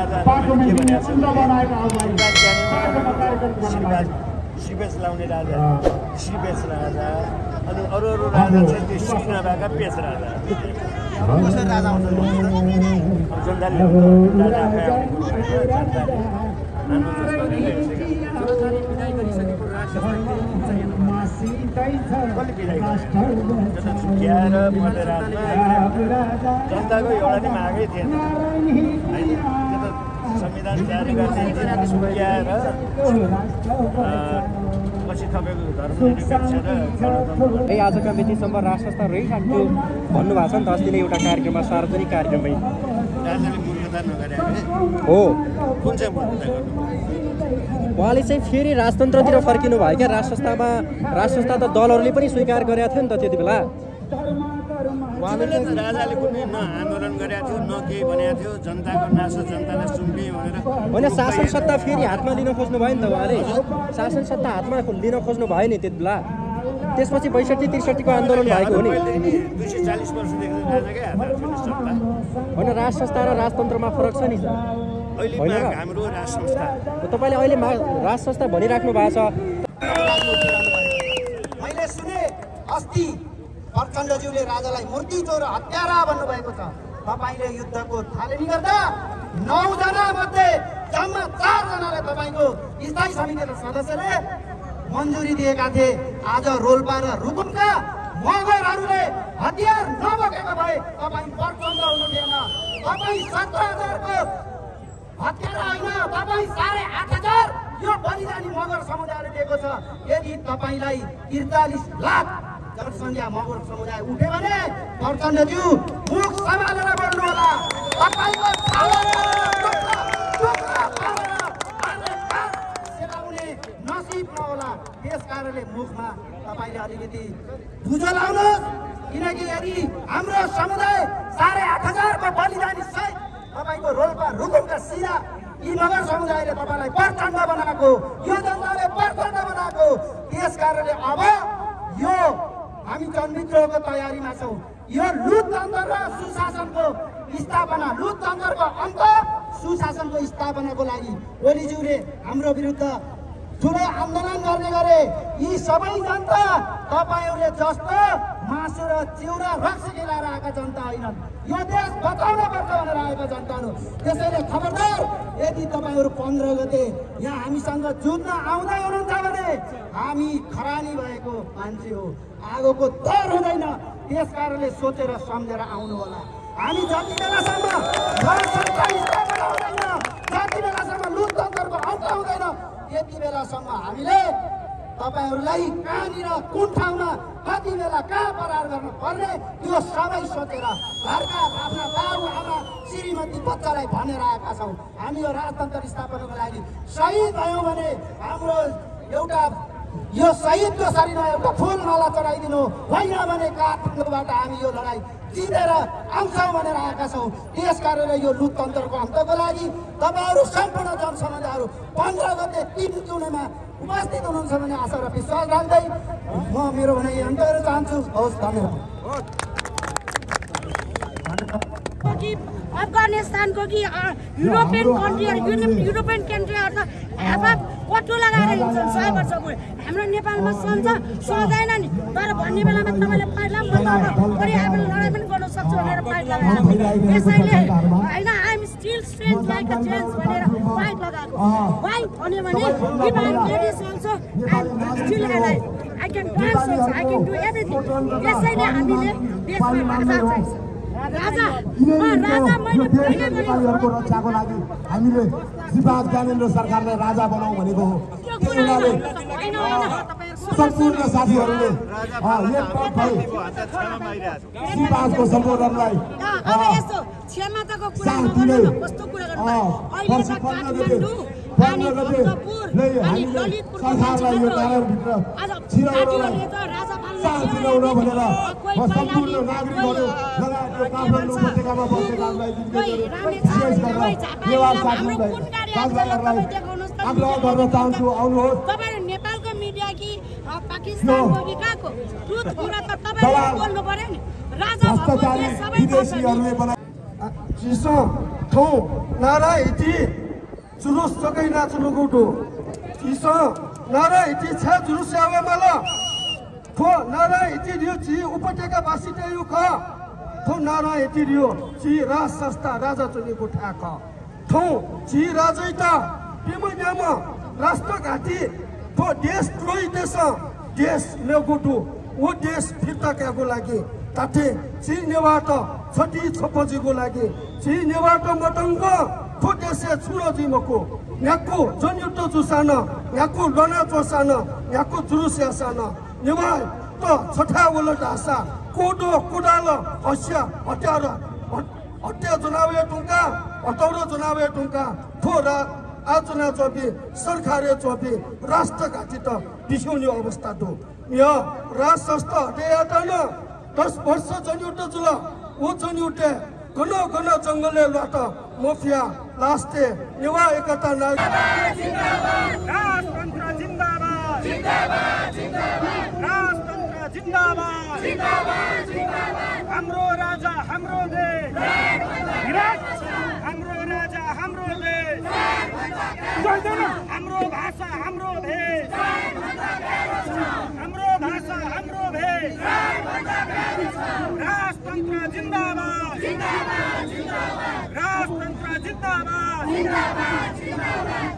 राजाहरूले के भनेको छ श्रीपेश लाउने राजा श्रीपेश राजा अनि अरू राजा चाहिँ त्यो श्री नभएका पेश राजा कसरी राजा आउँछ जनताले राजा जनताको एउटा नि मागै थिएन संविधान जारी गर्ने छुट्याएर पछि तपाईँको धर्मनिरपेक्ष र गणतन्त्र आजका मितिसम्म राष्ट्रस्था रहिरहन्थ्यो भन्नुभएको छ नि त अस्ति नै एउटा कार्यक्रममा सार्वजनिक कार्यक्रममै राजाले मूर्खता नगरे हो कुन चाहिँ मूर्खता गर्नु उहाँले चाहिँ फेरि राजतन्त्रतिर फर्किनु भयो क्या राष्ट्रस्था त दलहरूले पनि स्वीकार गरेका थियो नि त त्यति बेला उहाँले त राजाले कुनै न आन्दोलन गरेको थियो न केही भनेको थियो जनताको नासो जनतालाई सुम्पे भनेर होइन शासन सत्ता फेरि हातमा लिन खोज्नु भयो नि त उहाँले शासन सत्ता हातमा लिन खोज्नु भयो नि त्यति बेला त्यसपछि ६२-६३ को आन्दोलन भएको हो नि 240 वर्षदेखि राजाकै हातमा सत्ता होइन राजसंस्था र राजतन्त्रमा फरक छ नि सर अहिले हाम्रो राजसंस्था तपाईले अहिले राजसंस्था भनिराख्नु भएको छ मैले सुने अस्ति प्रचण्डज्यूले राजालाई मूर्ति चोर हत्यारा भन्नुभएको छ तपाईले युद्धको थालनी गर्दा 9 जना मध्ये जम्मा 4 जनाले तपाईको स्थायी समितिका सदस्यले मन्जुरी दिएका थिए आज रोल्पा र रुकुमका मगरहरूले हतियार नबोकेको भए तपाई प्रचण्ड हुनुहुन्थेन तपाई 17,000 को हत्यारा होइन तपाई 8,500 यो बलिदानी मगर समुदायले दिएको छ यदि तपाईलाई 43 लाख जनसङ्ख्या मगर समुदाय उठ्यो भने प्रचण्डज्यू मुख सम्हालेर बोल्नु होला तपाईको नसिब नहोला त्यसकारणले मुखमा तपाईले अलिकति बुझो लाउनुहोस् किनकि यदि हाम्रो समुदाय 8,500 को बलिदानी सहित तपाईको रोल्पा रुकुमका सिरा यी मगर समुदायले तपाईलाई प्रचण्ड बनाएको यो जनताले प्रचण्ड बनाएको त्यसकारणले अब यो हामी जनविद्रोहको तयारीमा छौं यो लुटतन्त्र र सुशासनको स्थापना लुटतन्त्रको अन्त सुशासनको स्थापनाको लागि ओलीज्यूले हाम्रो विरुद्ध ठुलो आन्दोलन गर्ने गरे यी सबै जनता तपाईहरुले जस्तो मासु र चिउरा रक्सी खेलाएर आएका जनता होइनन् यो देश बचाउन पर्छ भनेर आएका जनताहरु त्यसैले खबरदार यदि तपाईहरु 15 गते यहाँ हामीसँग जुझ्न आउँदै हुनुहुन्छ भने हामी खरानी भएको मान्छे हो आगोको डर हुँदैन त्यसकारणले सोचेर सम्झेर आउनु होला हामी जति बेलासम्म जति बेलासम्म लुटतन्त्रको अन्त हुँदैन त्यति बेलासम्म हामीले तपाईहरुलाई कहाँनिर कुन ठाउँमा कति बेला कहाँ परार गर्न पर्ने त्यो सबै सोचेर घरका आफ्ना बाबु आमा श्रीमती बच्चालाई भनेर आएका छौं हामी यो राजतन्त्र स्थापनाको लागि शहीद भयौं भने हाम्रो एउटा यो शहीदको शरीरमा एउटा फूलमाला चढाइदिनु होइन भने काठमाडौँबाट हामी यो लडाई जितेर आउँछौं भनेर आएका छौं त्यसकारणले यो लुटतन्त्रको अन्तको लागि तपाईहरु सम्पूर्ण जनसमुदायहरु 15 गते 3 चुनावमा उपस्थित हुनुहुन्छ भने आशा र विश्वास राख्दै म मेरो भनाइ अन्त गर्न चाहन्छु हवस् धन्यवाद अफगानिस्तान को कि यूरोपियन कंट्री यूरोपियन कंट्रीहरु हाफा पट्टो लगाएर हिँड्छन् 100 वर्षको हाम्रो नेपालमा सन्छ सदैन नि तर भन्ने बेलामा तपाईले पहिला पनि हामी लडाई पनि गर्न सक्छौं भनेर फाइट लगाएर त्यसैले हैन I am still strength like a gents भनेर फाइट लगाएको व्हाइ भने if I am ladies also I am still alive I can dance also I can do everything त्यसैले हामीले देशमा राजा चाहिन्छ राजा मैले पहिला नेपालीहरुको रक्षाको लागि हामीले शिवराज ज्ञानेन्द्र सरकारलाई राजा बनाऊ भनेको हो सम्पूर्ण साथीहरुले एक पट भई शिवराजको सम्बोधनलाई अब यस्तो क्षमताको कुरा नगर्नु कस्तो कुरा गर्नु अहिले त काठमाडौँ अनि भक्तपुर अनि ललितपुर सरकारलाई यो कारणभित्र छिराउनलाई साथ दिलाउन भनेर सम्पूर्ण नागरिकहरु लगायत काठमाडौँ उपत्यकामा बसेकाहरूलाई विशेष गरेर नेवार साथीहरूलाई दाजुभाइहरूलाई आग्रह गर्न चाहन्छु आउनुहोस् तपाईहरु नेपालको मिडिया कि पाकिस्तानको कि काको ट्रुथ कुरा त तपाईहरुले बोल्नु पर्यो नि राजा भ्रष्टाचारी विदेशीहरुले चिसो ठौ नारा इति जुलुस सकै नाच्नु गुटु चिसो नारा इति छ जुलुस आवे मला थो नारा इति रियो ची उपत्यका बासी तेयु ख थो नारा इति रियो ची राज संस्था राजा चुनी गुठा ख थो ची राजैता पिमन्याम राष्ट्र घाटी थो देश द्रोही देश नेगुटु वो देश फिर्ता क्याको लागि ताते ची नेवाट छटी छपजीको लागि ची नेवाट मतंग थो देशे छुरो जिमको न्याको जनयुद्ध जुसान न्याको लना जोसान न्याको जुरुस यासान नेवाय त छठा वल ढासा कोडो कुडाल हस्या हट्यार हट्या जनावे टुंका हटौरो जनावे टुंका थोरा आचना चोपी सरकारे चोपी राष्ट्र घाटी त बिछ्यौने अवस्था दो यो राज संस्था हटेयाटन 10 वर्ष जनयुद्ध जुल वो जनयुद्ध घन घन जंगलले लट मफिया लास्टे नेवा एकता नागरिक राजतन्त्र जिन्दाबाद जिन्दाबाद जिन्दाबाद राजतन्त्र जिन्दाबाद जिन्दाबाद जिन्दाबाद हाम्रो राजा हाम्रो देश हाम्रो राजा हाम्रो देश हाम्रो भाषा हाम्रो भेष हाम्रो भाषा हाम्रो भेष राजतन्त्र जिन्दाबाद जिन्दाबाद जिन्दाबाद राजतन्त्र जिन्दाबाद जिन्दाबाद जिन्दाबाद